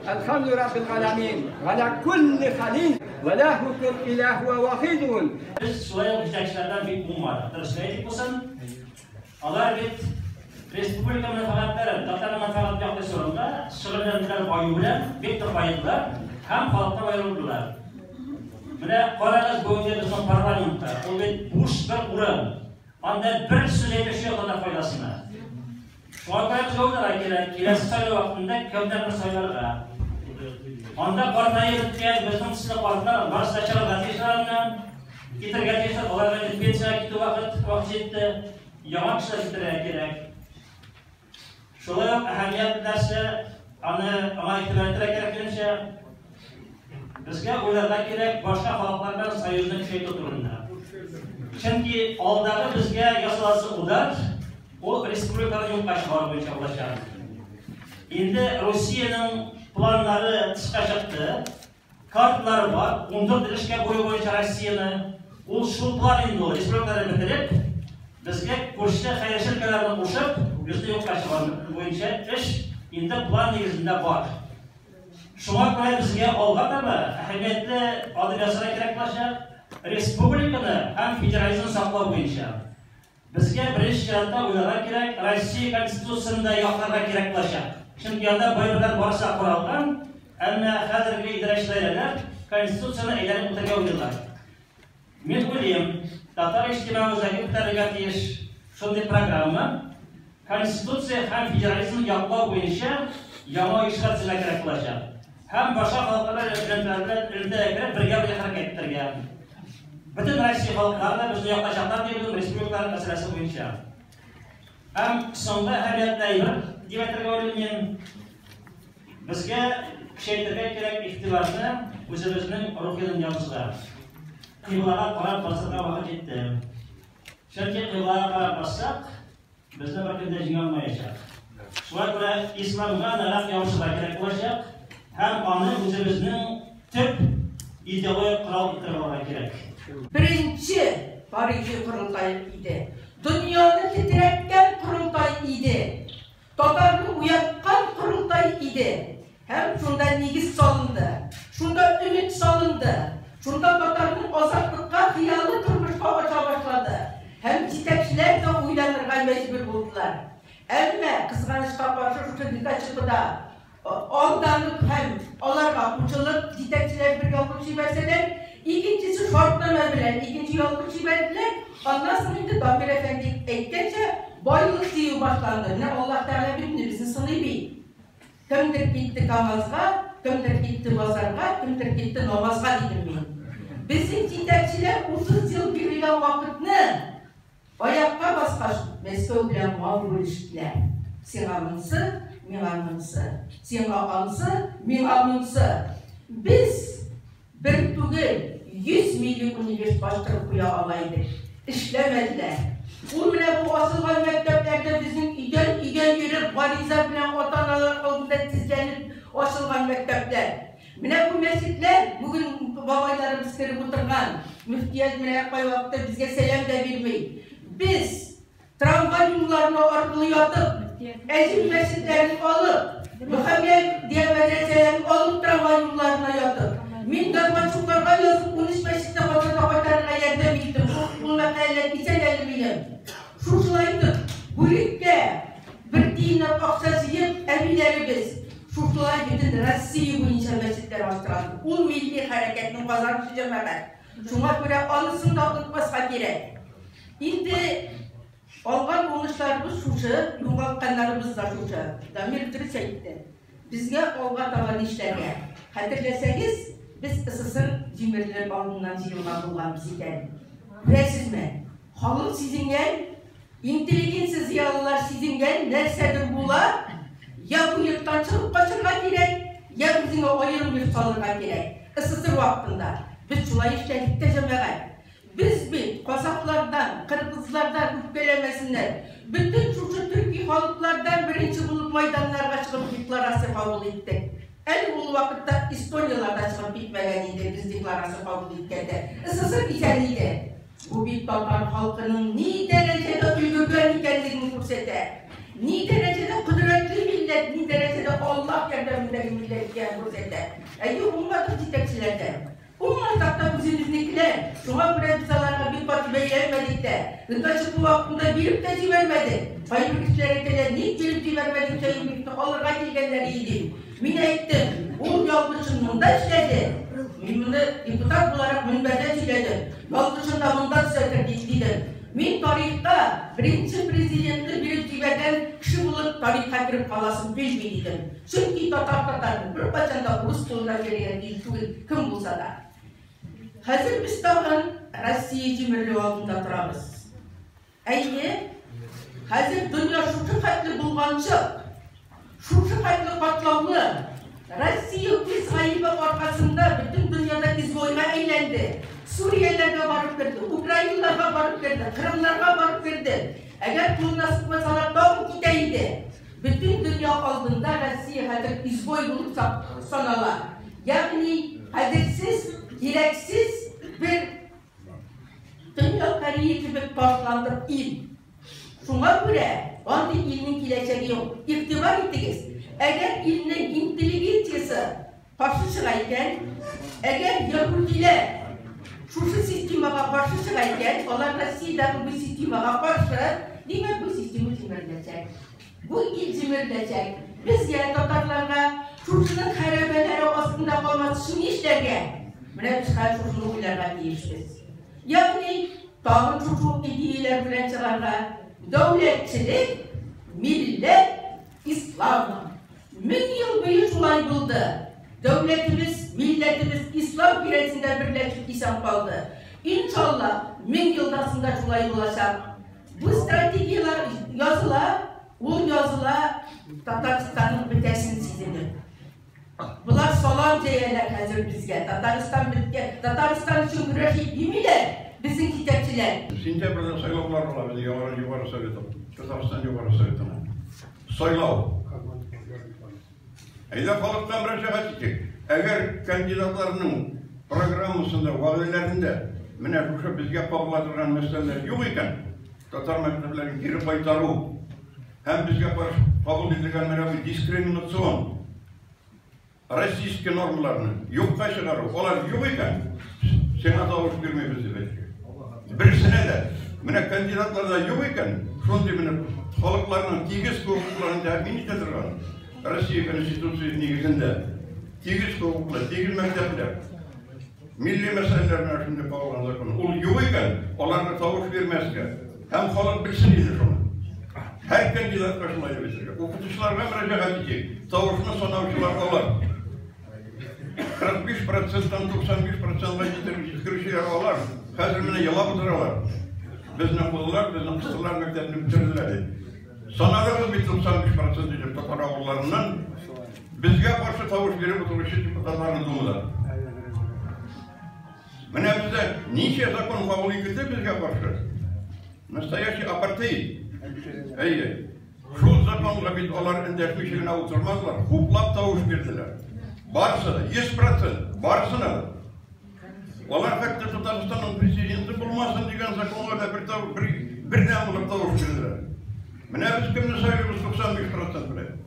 الحمد رب العالمين على كل خليل وله كل إله وواحد. Без шулай ук җитәкчеләрдән бик уңмадык. Дөрес әйтик булсын, алар бит республика мәнфәгатьләрен, татар мәнфәгатен яклыйсы урында шөгыльләнделәр баю белән, бик тә баедылар һәм халыктан аерылдылар. Менә карагыз бүгенге безнең парламентта, ул бит буш бер урын. Анда бер сүз әйтүче юк татар файдасына. Шуңа күрә безгә уйларга кирәк, киләсе сайлау вакытында кемнәрне сайларга. Анда картаеп беткән безнең төсле картлар барысы да чыгарга тиешләр аннан. Китергә тиешләр, аларга инде пенсиягә китү вакыт җитте. Яңа кешеләр китерергә кирәк. Шулай ук әһәмиятле нәрсә, аны аңа игътибар итәргә кирәк минемчә. Безгә уйларга кирәк башка халыклар белән союзны көчәйтү турында. Чөнки алдагы безгә ясаласы удар ул республиканы юкка чыгару буенча булачак. Инде Русиянең планнары тышка чыкты. Картлары бар, 14 өлешкә бүлү буенча Россияне. Ул шул план инде ул, республикаларны бетереп, безгә күрше хәерче өлкәләрне кушып, безне юкка чыгару буенча эш инде план нигезендә бар. Шуңа күрә безгә алга таба әһәмиятле адым ясарга кирәк булачак, республиканы һәм федерализмны саклау буенча. Безгә беренче чиратта уйларга кирәк, Россия Конституциясен дә якларга кирәк булачак. Чөнки анда байлыклар барысы да каралган, әмма хәзерге идарәче даирәләр Конституцияне әйләнеп үтәргә уйлыйлар. Мин уйлыйм, Татар иҗтимагый үзәге үткәрергә тиеш шундый программа, Конституция һәм федерализмны яклау буенча яңа оешма төзергә кирәк булачак. Һәм башка халыклар белән элемтәгә кереп, бергә-бергә хәрәкәт итәргә. Бөтен Россия халыклары да безне яклаячаклар дип уйлыйм республикалар мәсьәләсе буенча. Һәм соңгы әһәмиятле әйбер дип әйтергә уйлыйм мин. Безгә көчәйтергә кирәк игътибарны үзебезнең рухи дөньябызга. Кыйблага карап басырга вакыт җитте. Чөнки кыйблага карап бассак, Безне беркем дә җиңә алмаячак. Шуңа күрә исламга ныграк ябышырга кирәк булачак һәм аны үзебезнең төп идеологик корал иттереп алырга кирәк. Беренче тарихи корылтай иде. Дөньяны тетрәткән корылтай иде. Татарны уяткан корылтай иде. Һәм шунда нигез салынды. Шунда өмет салынды. Шунда татарның азатлыкка хыялы тормышка аша башлады. Һәм җитәкчеләр дә уйланырга мәҗбүр булдылар. Әмма, кызганычка каршы, шушы ГКЧПда алданып һәм аларга кушылып, җитәкчеләр бер ялгыш җибәрсәләр, икенчесе шартнамә белән икенче ялгыш җибәрделәр. Аннан соң инде Дамир әфәнде әйткәнчә, байлык җыю башланды. Менә Аллаһ Тәгалә бөтенебезне сыный бит. Кемдер китте КАМАЗга, кемдер китте базарга, кемдер китте намазга, дидем мин. Безнең җитәкчеләр 30 ел бирелгән вакытны аякка баскач, Мәскәү белән мал бүлештеләр. Сиңа монсы, миңа монсы, сиңа ансы, миңа монсы. Без Бер түгел, 100 милли университет ачтырып куя ала идек. Эшләмәделәр. Ул менә бу ачылган мәктәпләрдә безнең өйдән өйгә йөреп, гариза белән ата-аналар алдында тезләнеп ачылган мәктәпләр. Менә бу мәчетләр, бүген бабайларыбыз кереп утырган, мөфтият менә кайвакытта безгә сәлам дә бирми. Без Трамвай юлларына аркылы ятып, Әҗем мәчетләрен алып, Мөхәммәдия мәдрәсәләрен алып трамвай юлларына ятып, мин Горбачевларга язып 13 мәчетне Казанга кайтарырга ярдәм иттем. Ул мәкаләләр исән әле минем. Шушылай итеп, бүлеккә бер тиенләп акча җыеп, әбиләребез шушылай бөтен Россия буенча мәчетләр ачтырган. Ул милли хәрәкәтнең казанышы, җәмәгать. Шуңа күрә анысын да онытмаска кирәк. Инде алган уңышларыбыз шушы, югалтканнарыбыз да шушы. Дамир дөрес әйтте. Безгә алга таба нишләргә? Хәтерләсәгез, без СССР җимерелер алдыннан җыелган булганбыз икән. Күрәсезме? Халык сизенгән, интеллигенция зыялылар сизенгән, нәрсәдер була, я бу йорттан чыгып качырга кирәк, я үзеңә аерым йорт салырга кирәк. СССР вакытында без шулай эшләдек тә, җәмәгать. Без бит казакълардан, кыргызлардан үпкәләмәсеннәр, бөтен шушы төрки халыклардан беренче булып майданнарга чыгып декларация кабул иттек. Әле ул вакытта эстонияләр дә чыгып китмәгән иде без декларация кабул иткәндә. СССР исән иде. Бу бит татар халкының ни дәрәҗәдә өлгергән икәнлеген күрсәтә. Ни дәрәҗәдә кодрәтле милләт, ни дәрәҗәдә Аллаһ ярдәмендәге милләт икәнен күрсәтә. Әйе, уңмадык җитәкчеләрдән. Уңмасак та үзебезнекеләр. Шуңа күрә без аларга бик каты бәйләнмәдек тә. ГКЧП вакытында биреп тә җибәрмәдек. Кайбер кешеләр әйтәләр, ник биреп җибәрмәдең Шәймиевне, алырга килгәннәр иде дип. Мин әйттем, ул ялгышын монда эшләде. Мин моны депутат буларак мөнбәрдән сөйләдем. Ялгышын да монда төзәтер дип дидем. Мин тарихта беренче президентны биреп җибәргән кеше булып тарихка кереп каласым килми дидем. Чөнки татар татарны беркайчан да урыс кулына бирергә тиеш түгел, кем булса да. Хәзер без тагын Россия җимерелү алдында торабыз. Әйе, хәзер дөнья шушы хәтле болганчык, шушы хәтле катлаулы. Россия үз гаебе аркасында бөтен дөньяда изгойга әйләнде. Сүрияләргә барып керде, Украиналарга барып керде, Кырымнарга барып керде. Әгәр кулына сукмасалар, тагын китә иде. Бөтен дөнья алдында Россия хәзер изгой булып санала. Ягъни кадерсез, кирәксез бер Төньяк Корея кебек ташландык ил. Шуңа күрә андый илнең киләчәге юк. Игътибар итегез, әгәр илнең интеллигенциясе каршы чыга икән, әгәр яһүдиләр шушы системага каршы чыга икән, алар Россиядәге бу системага каршы, димәк, бу система җимереләчәк. Бу ил җимереләчәк. Безгә, татарларга, шушының хәрабәләре астында калмас өчен нишләргә? Менә без хәзер шушыны уйларга тиешбез. Ягъни, тагын шушы ук идеяләр белән чыгарга. Дәүләтчелек, милләт, ислам. 1000 ел буе шулай булды. Дәүләтебез, милләтебез ислам тирәсендә берләшеп исән калды. Иншалла, 1000 елдан соң да шулай булачак. Бу стратегияләр языла, ул языла Татарстанның бетәсен сизенеп. Болар салам җәяләр хәзер безгә. Татарстан беткән, Татарстан өчен көрәшик димиләр безнең җитәкчеләр. Сентябрьдә сайлаулар була безнең Югары Югары Советы, Татарстан Югары Советына. Сайлау. Әйдә халыкка мөрәҗәгать итик. Әгәр кандидатларның программасында, вәгъдәләрендә менә шушы безгә кагыла торган мәсьәләләр юк икән, татар мәктәпләрен кире кайтару һәм безгә каршы кабул ителгән менә бу дискриминацион российский нормаларны юкка чыгару, алар юк икән, сиңа тавыш бирмибез дип әйтте. Берсенә дә менә кандидатларда юк икән, шундый менә халыкларның тигез хокукларын тәэмин итә торган Россия Конституциясе нигезендә тигез хокуклы, тигез мәктәпләр, милли мәсьәләләр менә шундый кагылган закон. Ул юк икән, аларга тавыш бирмәскә. Һәм халык белсен иде шуны. Һәр кандидатка шулай дип әйтергә. Укытучыларга мөрәҗәгать итик. Тавышны санаучылар алар. 45 проценттан 95 процентка җиткерүчеләр алар. Хәзер менә елап утыралар. Безне кудылар, безне кыстылар, мәктәпне бетерделәр дип. Санадыгыз бит 95 процент итеп татар авылларыннан безгә каршы тавыш биреп утыручы депутатларны Думада. Менә бездә ничә закон кабул ителде безгә каршы. Настоящий апартеид. Әйе. Шул законга бит алар эндәшмичә генә утырмадылар, хуплап тавыш бирделәр. Барысы да, 100%, барысына да. Алар хәтта Татарстанның президенты булмасын дигән законга да бер, бер, бердәм булып тавыш бирделәр. Менә без кемне сайлыйбыз 95% белән.